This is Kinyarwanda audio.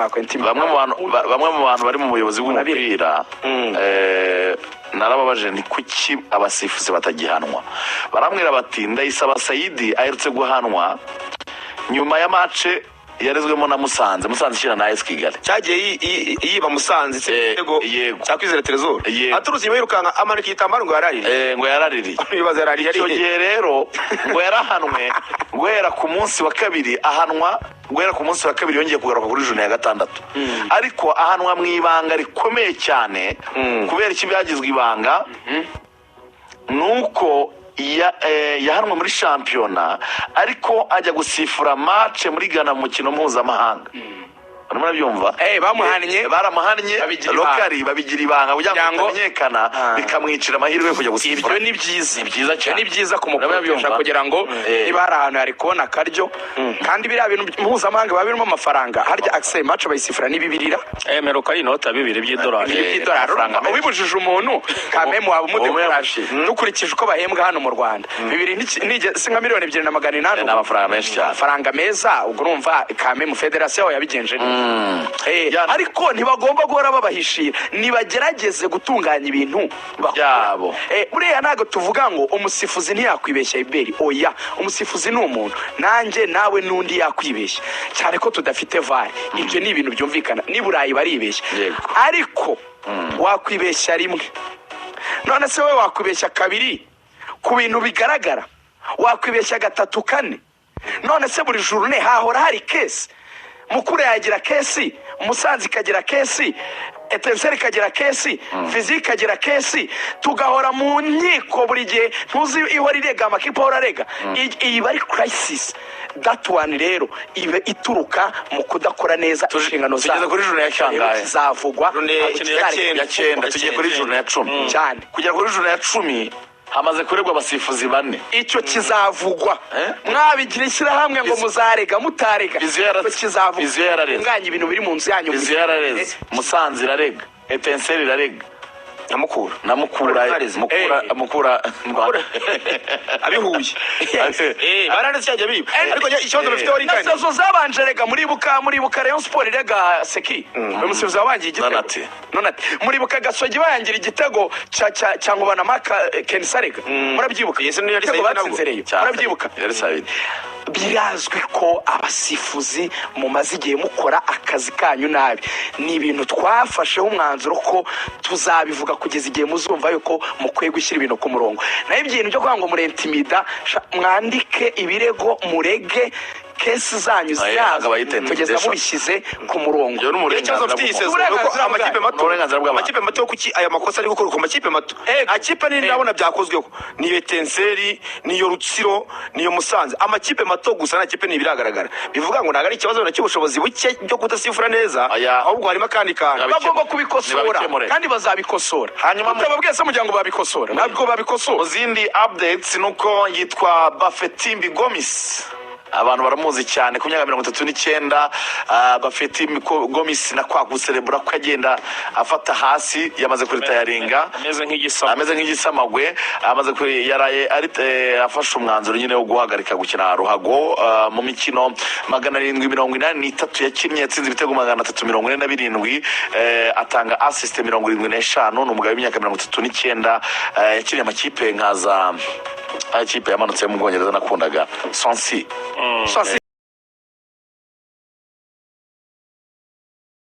Mwakwenta. Bamwe mu bantu bari mu buyobozi bw'umupira, narababaje ni kuki abasifuzi batagihanwa. Barambwira bati Ndayisaba Sayidi aherutse guhanwa nyuma ya match yarezwemo na Musanze, Musanze ikina na AS Kigali. Cyagiye yiba Musanze igitego Yego. cya Kwizera Trezor. Yego. Aturutse inyuma yirukanka, amanika igitambaro ngo yararire. Ngo yaraririye. Ibibazo yarariye. Icyo gihe rero ngo yarahanwe guhera ku munsi wa kabiri, ahanwa guhera ku munsi wa kabiri, yongeye kugaruka kuri journée ya gatandatu, ariko ahanwa mu ibanga rikomeye cyane. Kubera iki byagizwe ibanga? Nuko yahanwe muri shampiyona, ariko ajya gusifura match muri Ghana mu mukino mpuzamahanga. Urimo urabyumva? Bamuhannye. Baramuhannye. Babigira ibanga. Locally babigira ibanga kugira ngo Kugira ngo- bitamenyekana, bikamwicira amahirwe yo kujya gusifura. Ibyo ni byiza. Ni byiza cyane. Ibyo ni byiza kumukoresha Urabyumva? kugira ngo niba hari ahantu yari kubona akaryo. Kandi biriya bintu mpuzamahanga biba birimo amafaranga. Harya akise match bayisifura n'ibibirira? Mperuka ari inota bibiri by'idolari. By'idolari. Amafaranga menshi. Ubibujije umuntu kamemu waba umudekuraje. Ubu- Dukurikije uko bahembwa hano mu Rwanda, bibiri si nka miliyoni 2,800? Ni amafaranga menshi cyane. Amafaranga meza. Ubwo urumva kamemu federasiyo yabigenje neza. Ya- Ariko ntibagomba guhora babahishira, nibagerageze gutunganya ibintu bakora. Byabo. Buriya ntabwo tuvuga ngo umusifuzi ntiyakwibeshya iberi, oya. Umusifuzi ni umuntu, nanjye nawe n'undi yakwibeshya, cyane ko tudafite VAR. Ibyo ni ibintu byumvikana, n'i Burayi baribeshya. Ariko wakwibeshya rimwe, none se wowe wakwibeshya kabiri ku bintu bigaragara, wakwibeshya gatatu, kane? None se buri journée hahora hari case? Mukura yagira case, Musanze ikagira case, Etincelles ikagira case, Vision ikagira case, tugahora mu nkiko buri gihe. Ntuzi ihora irega, amakipe ahora arega. Iyi iba ari crisis, that one rero iba ituruka mu kudakora neza inshingano Tugeze zabo. kuri journée ya kangahe? Rero kizavugwa. Journée ntabwo ya kizareka. cyenda. Ya cyenda. Tugiye kuri journée ya 10. Cyane. Kugera kuri journée ya 10 hamaze kuregwa abasifuzi bane. Icyo kizavugwa. Eh? Mwabigira ishyirahamwe ngo muzarega, mutarega, Vision icyo kizavugwa. Vision yarareze. Tunganya ibintu biri mu nzu yanyu. Vision yarareze, Musanze irarega, Etincelles irarega. Na Mukura. Na Mukura. Yarareze. Mukura. Mukura. Abihuye bararetse cyajya biba, ariko njye ikibazo bafite wari Na kandi saison zabanje rega, muribuka Rayon Sport irega Seki, uyu musifuzi wabangiye igitego? Nonati. Nonati. Muribuka Gasogi bayangira igitego cya Nkubana Maka Kenisarega? Murabyibuka? Yes, niyo yari Igitego Saidi nabwo. batsinze Rayon, murabyibuka? Yari Saidi. Birazwi ko abasifuzi mumaze igihe mukora akazi kanyu nabi. Ni ibintu twafasheho umwanzuro ko tuzabivuga kugeza igihe muzumva yuko mukwiye gushyira ibintu ku murongo. Naho ibintu byo kuvuga ngo murentimida, mwandike ibirego, murege, case zanyu Aye, zirazwi akaba yita kugeza intimidation. mubishyize ku murongo. Ibyo ni Ikibazo uburenganzira mfite iyi bw'umuntu. saison ni uko Uburenganzira amakipe bwanyu. mato, Uburenganzira bw'abantu. amakipe mato, kuki aya makosa ari gukorwa ku makipe mato? Amakipe nini ndabona byakozweho, niyo Etincelles, niyo Rutsiro, niyo Musanze, amakipe mato gusa. Nta kipe nini biragaragara. Bivuga ngo ntabwo ari ikibazo wenda cy'ubushobozi buke byo kudasifura neza, Aya. ahubwo harimo akandi kantu. Bagomba kubikosora. Nibabikemure. Kandi bazabikosora. Hanyuma Mutababwiye se mugira ngo babikosora? Ntabwo babikosora. Mu zindi updates ni uko yitwa Bafetimbi Gomis, abantu baramuzi cyane, ku myaka 39. Bafetimbi Gomis na kwa guserebura ko agenda afata hasi, yamaze kuritayaringa. Ameze nk'igisamo. Ameze nk'igisamagwe. Amaze kuri yaraye ari afashe umwanzuro nyine wo guhagarika gukina ruhago. Mu mikino 783 yakinnye, yatsinze ibitego 347, atanga assist 75. Ni umugabo w'imyaka 39. Yakiniye amakipe nka za ikipe yamanutse yo mu Bwongereza nakundaga, Swansea. Swansea.